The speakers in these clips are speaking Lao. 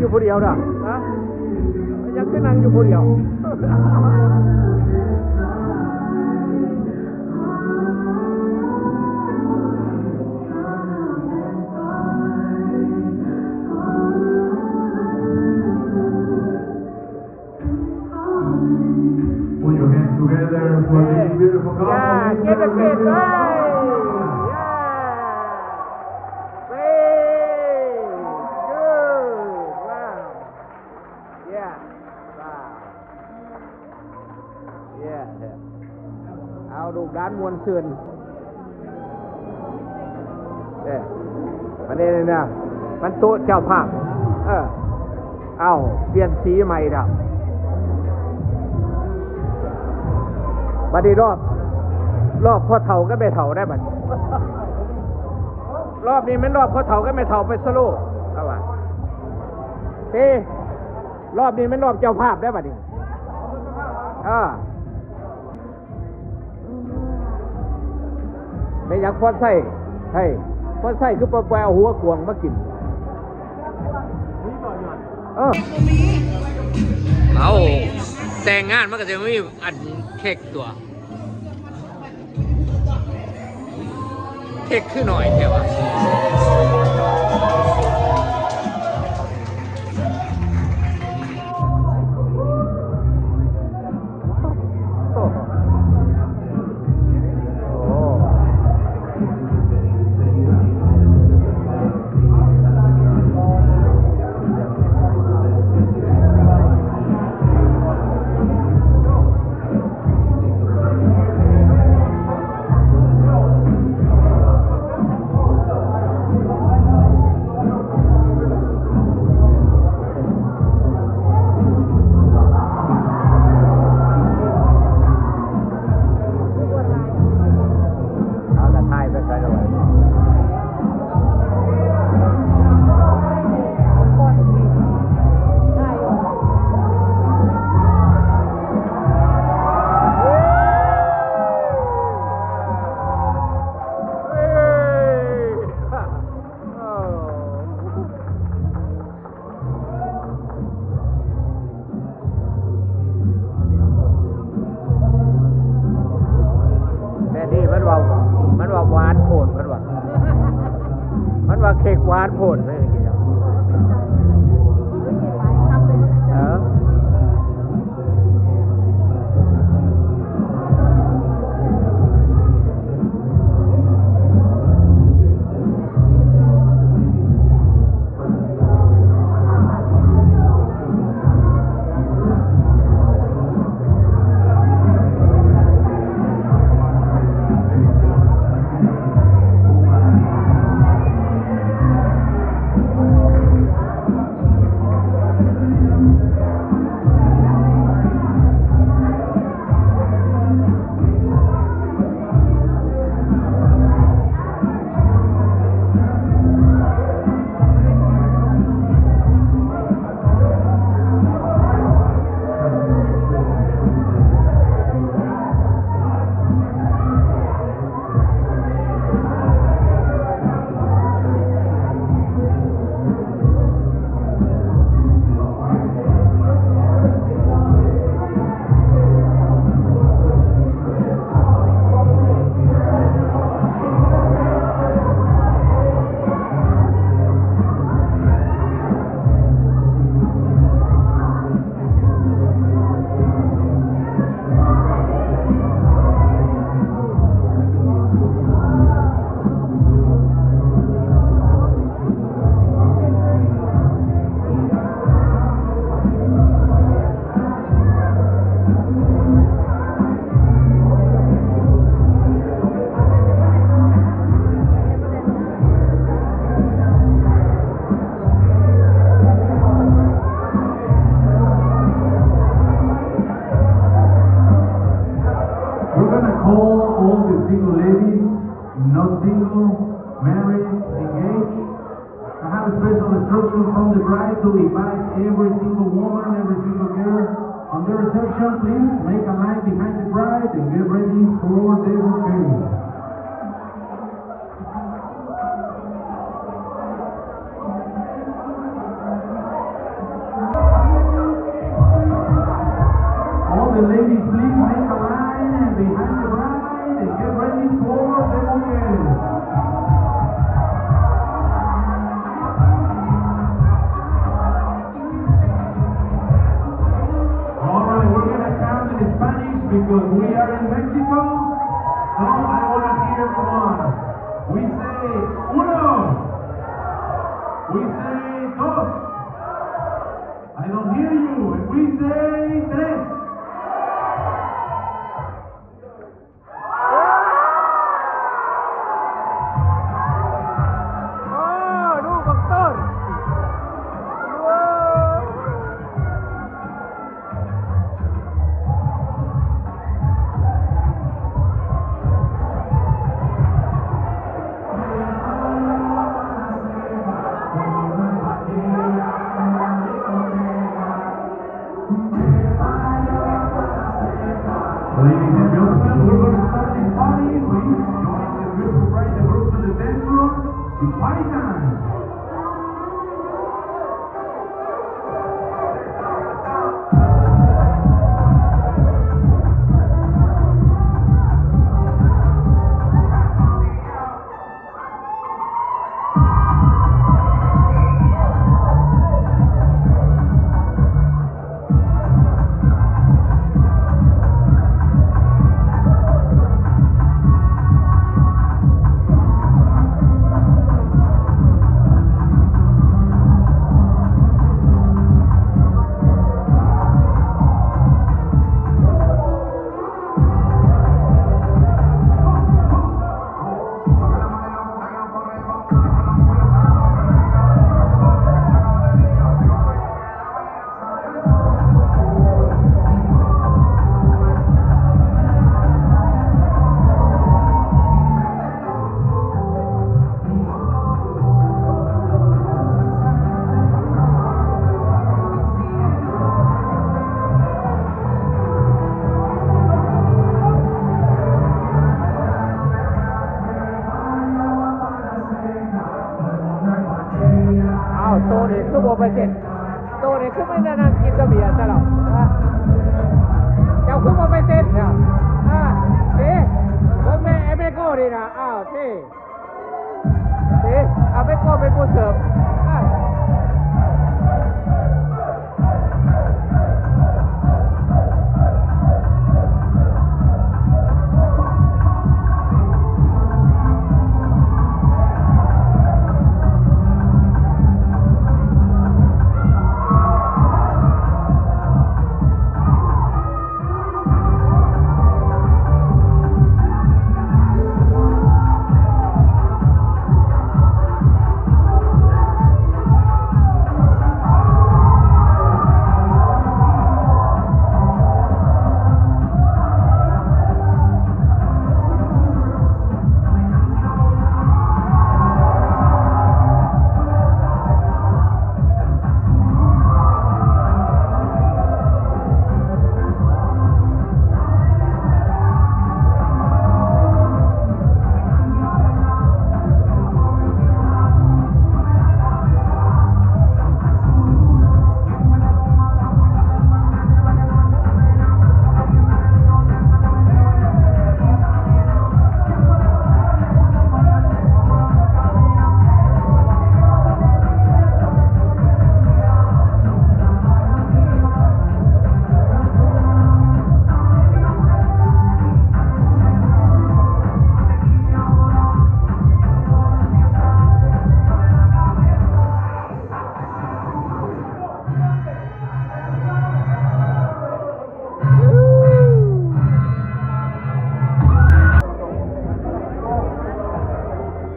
ຢູ່ຜູ້ດຽວດອກ ຮະ? ຍັງຄືນັ່ງຢູ່ຜູ້ດຽວ. Put your hands together for this beautiful couple. Yeah, give a kiss. Hey! Yeah! Three, two, one. Yeah. Wow. Yeah, yeah. ເອົາ ລູກຫຼານມ່ວນຊື່ນ. ເອີ ບັດນີ້ນະ ມັນໂຕະເຈົ້າພາບ ເອີ ເອົ້າ ປ່ຽນສີໃໝ່ແລ້ວ. ບັດນີ້ລອບ ລອບພໍ່ເຖົ້າກັບແມ່ເຖົ້າໄດ້ບັດນີ້ ລອບນີ້ແມ່ນລອບພໍ່ເຖົ້າກັບແມ່ເຖົ້າໄປສະໂລ ລາວວ່າ ເອີ ລອບນີ້ແມ່ນລອບເຈົ້າພາບໄດ້ບັດນີ້ ເອີ. ແມ່ນຫຍັງພອນໄຊ ເຮີ້ຍ ພອນໄຊຄືບໍ່ໄປເອົາຫົວກວາງມາກິນ ເອີ ເອົາ ແຕ່ງງານມັນກໍຈະມີອັນເຄັກຕົວະ ເຄັກຄືໜ້ອຍແທ້ວະ. ເອົາລະ ຖ່າຍໄປໃສລະວະ? ແຕ່ນີ້ມັນວ່າ ມັນວ່າຫວານໂພດ ເພິ່ນວ່າ ມັນວ່າເຄັກຫວານໂພດ ເພິ່ນກິນແລ້ວ ເອີ. We're gonna call all the single ladies, not single, married, engaged. I have a special instruction from the bride to invite every single woman, every single girl on the reception. Please make a line behind the bride and get ready for the bouquet. The ladies, please make a line behind the bride and get ready for the bouquet. All right, we're gonna count in Spanish because we are in Mexico. So I wanna hear from us. We say uno. We say dos. I don't hear you. We say tres. Ladies and gentlemen, we're gonna start this party. Please join the group, invite the group to the dance floor. It's party time.ອ້າວ ໂຕນີ້ຄືບໍ່ໄປເຕັ້ນ? ໂຕນີ້ຄືໄປນັ່ງກິນແຕ່ເບຍຊະແລ້ວ? ເຈົ້າຄືບໍ່ໄປເຕັ້ນນະ? ເອີ ເບິ່ງແມ່ ໄອ້ແມ່ໂກ້ນີ້ນະ. ອ້າວ ເຕ ເຕ ເອົາແມ່ໂກ້ເປັນຜູ້ເສີບ.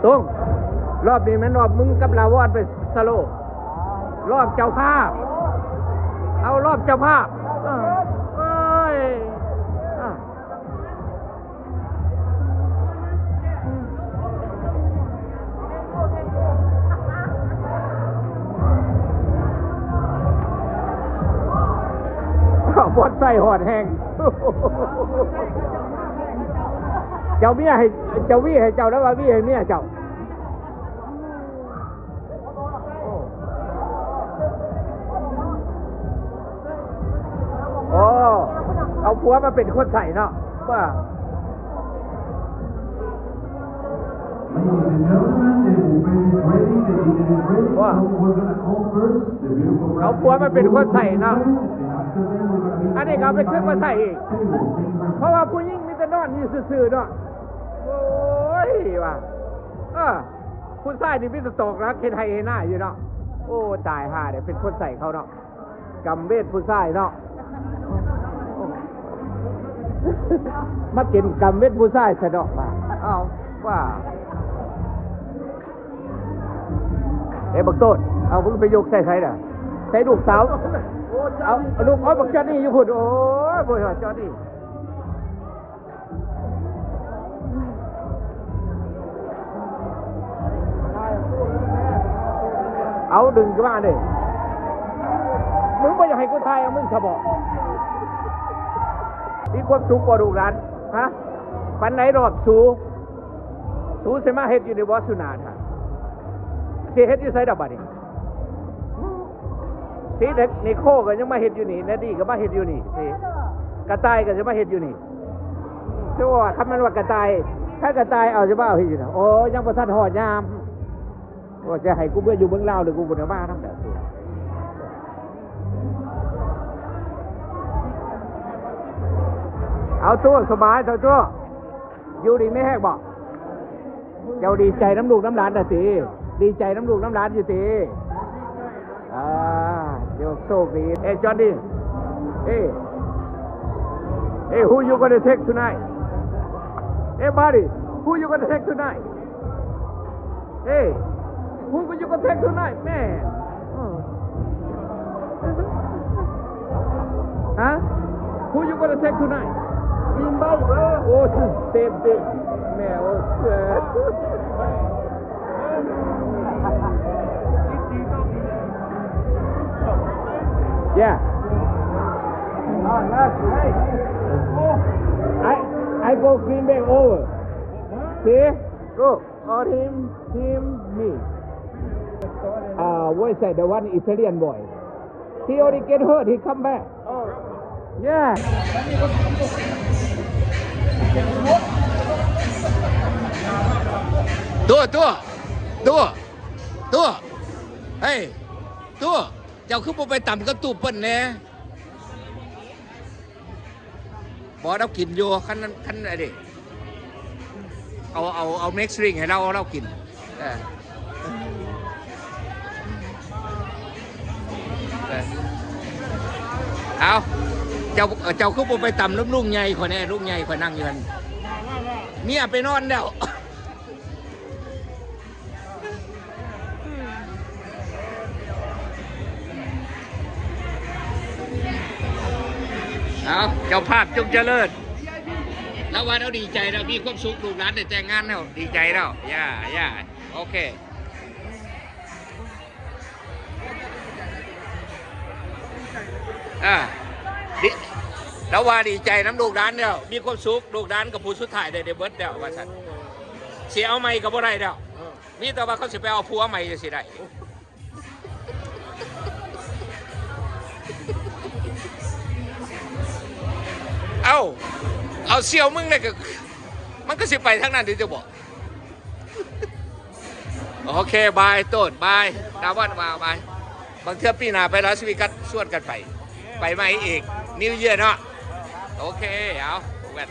ຕົງ ລອບນີ້ແມ່ນລອບມຶງກັບລາວອນໄປສະໂລ ລອບເຈົ້າພາບ ເອົາລອບເຈົ້າພາບ. ເອີ ເອີຍ ອາ ບໍ່ໃສ່ຮອດແຮງ. ເຈົ້າເມຍໃຫ້ ເຈົ້າຫວີໃຫ້ເຈົ້າ ແລ້ວວ່າຫວີໃຫ້ເມຍເຈົ້າ. ໂອ້ ໂອ້ ເອົາຜົວມາເປັນຄົນໃຊ້ເນາະ ວ່າ Ladies and gentlemen, the buffet is ready, the dinner is ready. ວ່າ So we're gonna call first the beautiful bride and groom. ເອົາຜົວມາເປັນຄົນໃຊ້ເນາະ After them, we're gonna meet ອັນນີ້ກໍເອົາໄປຄືນມາໃຊ້ອີກ the table. Thank you very much. ເພາະວ່າຜູ້ຍິງມີແຕ່ນອນຢູ່ຊື່ໆເນາະ ໂອ້ຍ ວ່າ ເອີ ຜູ້ຊາຍນີ້ມີແຕ່ຕອກຫຼັກເຮັດໄຮ່ເຮັດນາຢູ່ເນາະ ໂອ້ ຕາຍຫ່າເດ້ ເປັນຄົນໃຊ້ເຂົາເນາະ ກຳເວດຜູ້ຊາຍເນາະ ມາເປັນກຳເວດຜູ້ຊາຍຊະເນາະ ເອົາ ວ່າ ເອີ ບັກໂຕດ ເອົາ ມຶງໄປຍົກໃສ່ໃສລະ ໃສ່ລູກສາວ ເອົາ ລູກ ເອົາ ບັກຈອນນີ້ຢູ່ພຸ້ນ ໂອ້ຍ ບໍ່ຮອດຈອນນີ້. ເອົາ ດຶງຂຶ້ນມາເດ້ ມຶງບໍ່ຢາກໃຫ້ກູຖ່າຍເອົາມຶງຊະບໍ? ມີຄວາມສຸກບໍ່ລູກຫຼານ? ຮະ? ປານໃດລອບສູ? ສູຊິມາເຮັດຢູ່ນີ້ບໍ່? ສຸນາດ ຊິເຮັດຢູ່ໃສດອກບາດນີ້? ສີເດັກນິໂຄກໍຍັງມາເຮັດຢູ່ນີ້ ນາດີກໍມາເຮັດຢູ່ນີ້ ສີກະຕ່າຍກໍຈະມາເຮັດຢູ່ນີ້ ຄືວ່າຄັນມັນວ່າກະຕ່າຍ ຄັນກະຕ່າຍເອົາ ຈະມາເອົາເຮັດຢູ່ນະ ໂອ້ ຍັງບໍ່ທັນຮອດຍາມ ວ່າຈະໃຫ້ກູເມືອຢູ່ເມືອງລາວ ຫຼືກູບໍ່ໄດ້ມານຳແລ້ວ. ເອົາ ໂຕ ສະບາຍ ເຈົ້າ ໂຕ ຢູ່ດີມີແຮງບໍ? ເຈົ້າດີໃຈນຳລູກນຳຫຼານນະຕິ? ດີໃຈນຳລູກນຳຫຼານຢູ່ຕິ? ອ່າ ໂຊກດີ. Hey Johnny, hey, hey, who you gonna take tonight? Hey buddy, who you gonna take tonight? Hey, who you gonna take tonight, man? Huh? Who you gonna take tonight? Green Bay, bro. Oh, same thing. Man, oh, yeah. I, I go Green Bay over. See? Go. Or him, him, me. Uh, what is that? The one Italian boy. He only get hurt, he come back. Oh. Yeah. ຕົວະ ຕົວະ ຕົວະ ເຮີ້ຍ ຕົວະ ເຈົ້າຄືບໍ່ໄປຕຳກັບຕູບເພິ່ນແດ່? ບໍ່ ລາວກິນຢູ່ ຄັນ ຄັນອັນນີ້ ເອົາ ເອົາ ເອົາ mixed drink ໃຫ້ລາວ ເອົາ ລາວກິນ ເອີ ເອີ ເອົາ ເຈົ້າ ເຈົ້າຄືບໍ່ໄປຕຳນຳລຸງໃຫຍ່ຂ້ອຍແດ່? ລຸງໃຫຍ່ຂ້ອຍນັ່ງຢູ່ຫັ້ນ ເມຍໄປນອນແລ້ວ. ເອົາ ເຈົ້າພາບຈົ່ງຈະເລີນ. ລາວວ່າລາວດີໃຈແລ້ວ ມີຄວາມສຸກ ລູກຫຼານໄດ້ແຕ່ງງານແລ້ວ ດີໃຈແລ້ວ. ຢ່າ ຢ່າ ໂອເຄ. ອ່າ ດີ ລາວວ່າດີໃຈນຳລູກຫຼານແລ້ວ ມີຄວາມສຸກ ລູກຫຼານກໍຜູ້ສຸດທ້າຍໄດ້ ໄດ້ເບິດແລ້ວວ່າຊັ້ນ ຊິເອົາໃໝ່ກໍບໍ່ໄດ້ແລ້ວ ມີແຕ່ວ່າເຂົາຊິໄປເອົາຜົວໃໝ່ຈັ່ງຊິໄດ້. ເອົ້າ ເອົາສ່ຽວມຶງນີ້ກໍ ມັນກໍຊິໄປທາງນັ້ນຕິ ເຈົ້າບໍ? ໂອເຄ ບາຍ ໂຕດ ບາຍ ດາວັນ ວ່າ ບາຍ. ບາງເທື່ອປີໜ້າໄປລາສເວກັສ ຊວນກັນໄປ ໄປໃໝ່ອີກ New Year ເນາະ. ໂອເຄ ເອົາ ພົບກັນ.